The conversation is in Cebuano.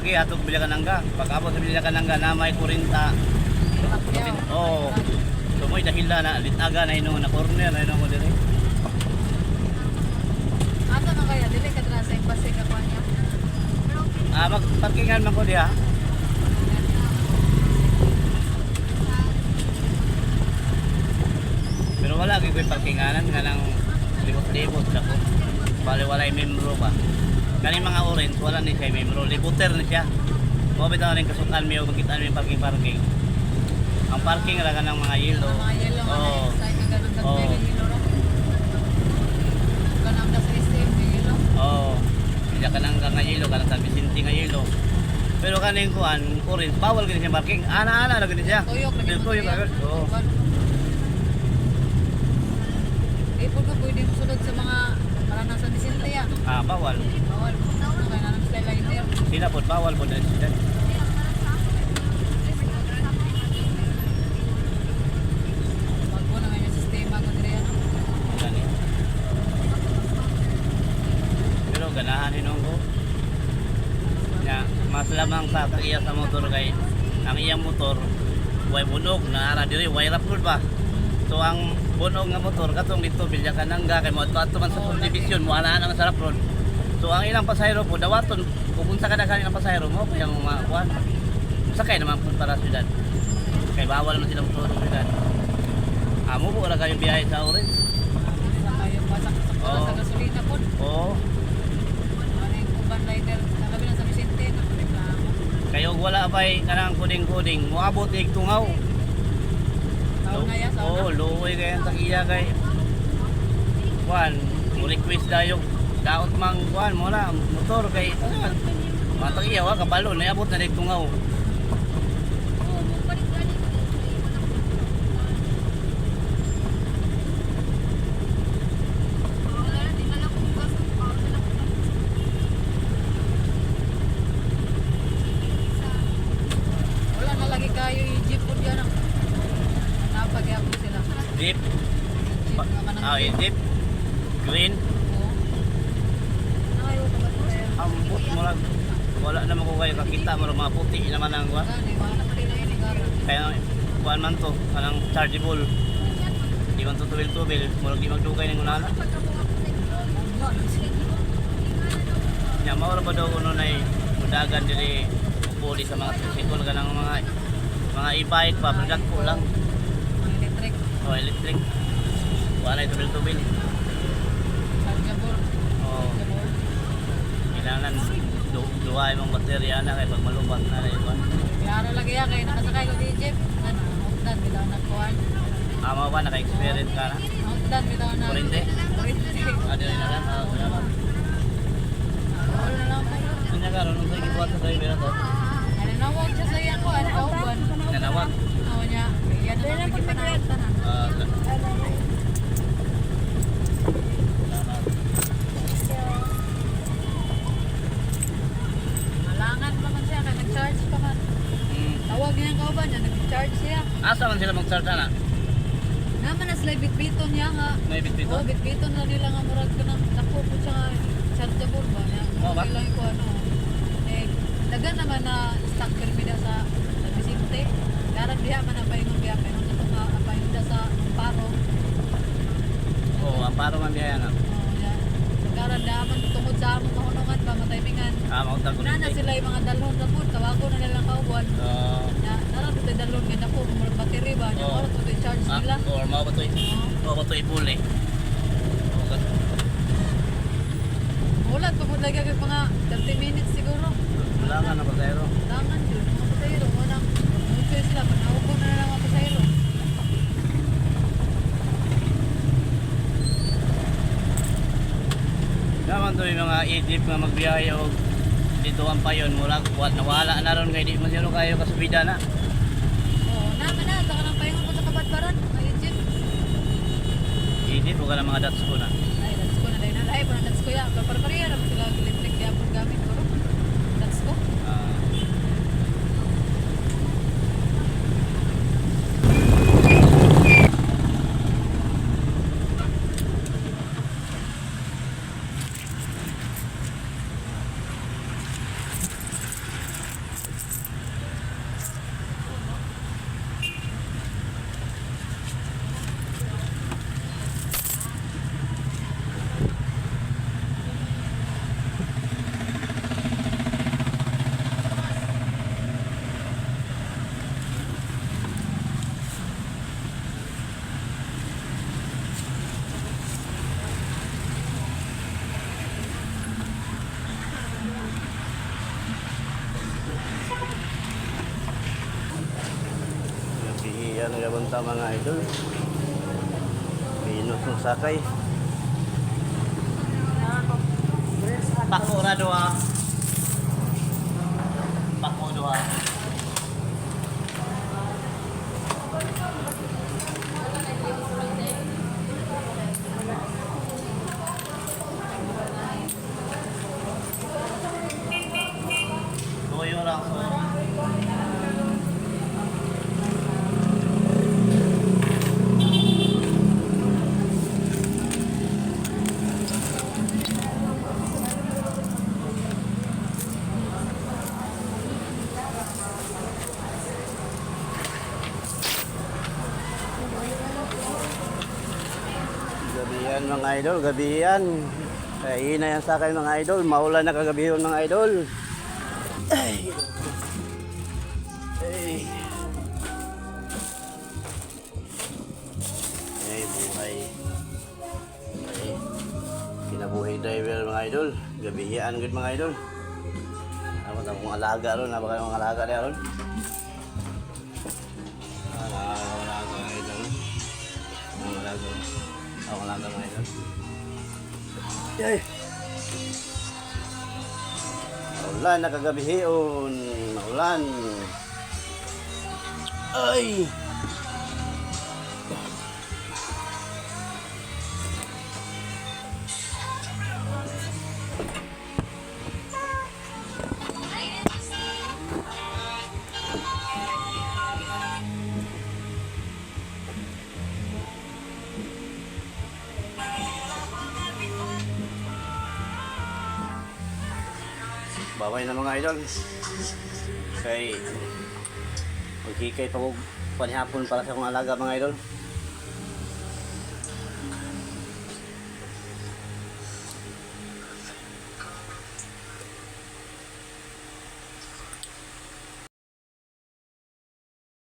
Okay, atog Villa Kananga. Pag-abot sa Villa Kananga na may 40. Pacquiao. Oo. So mo'y dahila na litaga na ino na corner na ino ko dire. Asa man kaya dili ka dra sa embassy ka kuan niya. Ah, magparkingan man ko diha. Pero wala gyud ko'y parkinganan nga nang libot-libot sa ko. Bale walay membro ba. Kani mga orange wala ni siya membro, libuter ni siya. Mo bitaw ning kasukan mi og makita mi parking-parking. Ang parking ra kanang mga yellow. Mga yellow nga Oo. na sa ganun Oo. dagmay nga yellow ra. Kanang das SM nga yellow. Oo. Hindi ka nang nga yelo, kanang San Vicente nga yelo. Pero kaning kuan, orange, bawal gini siya parking. Ana-ana ra gini siya. Tuyok lagi mo Tuyok ra gud. Oo. Eh, po ko pwede mo sulod sa mga parang San Vicente ya. Ah, bawal. Bawal. Kaya na sila liner. Sila po bawal po na sila. Bago na yung sistema ko dire ano. Gani. Pero ganahan hinong ko. Nya, mas lamang sa iya sa motor kay ang iyang motor way bunog na ara diri way road ba. So ang bunog nga motor katong dito bilya kanangga kay moadto man sa subdivision mo ana man sa road. So ang ilang pasahero po dawaton kung unsa ka daghan ilang pasahero mo pa yung mga kuan. Sakay naman po para syudad. Kay bawal man sila motor sa syudad. Amo po ra kayo biyahe sa Orange. Sa kayo pasak sa Oo. sa gasolina po. Oo. Ano yung uban liner labi na San Vicente na reklamo. Kayo wala pa'y kanang kuding-kuding, moabot ig tungaw. Taon na ya sa Oo, una. luoy kay ang tagiya kay kuan, mo request dayo daot mang kuan mo na motor kay ano, mga tagiya wa kabalo naabot na dig tungaw. Wala na lagi kayo i-jeep po diyan. Napagyapon sila. Jeep, Jeep nga kanang ah, jeep. jeep. Green, Oo. Nakayo ka ba sir? ambot mo lang. Wala naman ko kayo kakita mo mga puti naman ang kuan. Gani, wala na pala ini karon. Kaya kuan man to, kanang chargeable. Di man to tubil-tubil, murag di magdugay ning unana. Nya mao ra ba daw kuno nay mudagan diri puli sa mga tricycle kanang mga e-bike pa pero dagko lang Electric, o electric. Wala tubil-tubil. chargeable, O chargeable. kailangan duha imong baterya na kay pag malubat na na iba. Klaro lagi ya kay nakasakay ko di jeep. Ano, outdan bitaw na kuan. Ama ba naka-experience ka na? Outdan bitaw na. Kurente? Kurente. Ah, dili na lang. Ah, salamat. Wala na lang kayo. Unya karon unsay gibuhat sa driver na to? Ano nawag siya sa iyang kuan, kauban. Nanawag. Oo niya. Iyan na lang gipanawag tanan. Ah, salamat. Malangan pa man siya kay nag-charge pa man. Tawag niya ang kauban niya, nag-charge siya. Asa man sila mag-start na? Naman na sila bitbiton niya nga. May bitbito? Oo, bitbiton na nila nga murag ka ng dako po siya nga chargeable ba niya. Oo ba? Okay lang ko ano. Eh, dagan naman na stock permit sa San Vicente. Karan diha man na paingon diha paingon sa tunga, paingon diha sa Amparo. Oo, amparo man biya na. Oo, ya. So karan diha man tungod sa among mahunungan ba mataymingan. Ah, mautang ko Na na sila yung mga dalhon na po, tawagon na nilang kauban. Na nara to dalhon nga dako murag battery ba niya, Oo. murag to charge Ah, nila. or mao ba to? Oo. Mao ba to ibuli? Wala pa pud lagi kay mga 30 minutes siguro. Wala nga na pasahero. Tangan yun, mga pasahero, walang mucho sila, panawag na lang mga pasahero. Naman to yung mga Egypt nga magbiyahe og dito ang payon murag wa nawala na ron kay di man sila kayo kasubida na. Oo, naman na, saka nang pahingon ko sa kabadbaran, mga Egypt. Egypt o ka ng mga Dutch ko na. Ay, that's ko na dahil na, ay, parang that's ko ya, parang naman sila electric yapon gamit ko. That's ko. Ah, Gabihan na gabunta, mga idol. Pinos ng sakay. Pako ra doha. Pako doha. Tuyo lang so. Gabihan, mga idol, gabihan. Kaya na yan sa akin, mga idol. Maulan na kagabi yun, mga idol. Ay. Ay. Ay, buhay. Ay. Kinabuhi driver, mga idol. Gabihan gud, mga idol. Dapat akong alaga ron. Napaka akong alaga niya ron. Alaga, mga idol. Ang alaga. Ako alaga, mga idol. Ay! Maulan na kagabihion. Maulan. Ay! Baway na, mga idol. Kay maghikay pa ko panihapon para sa akong alaga, mga idol.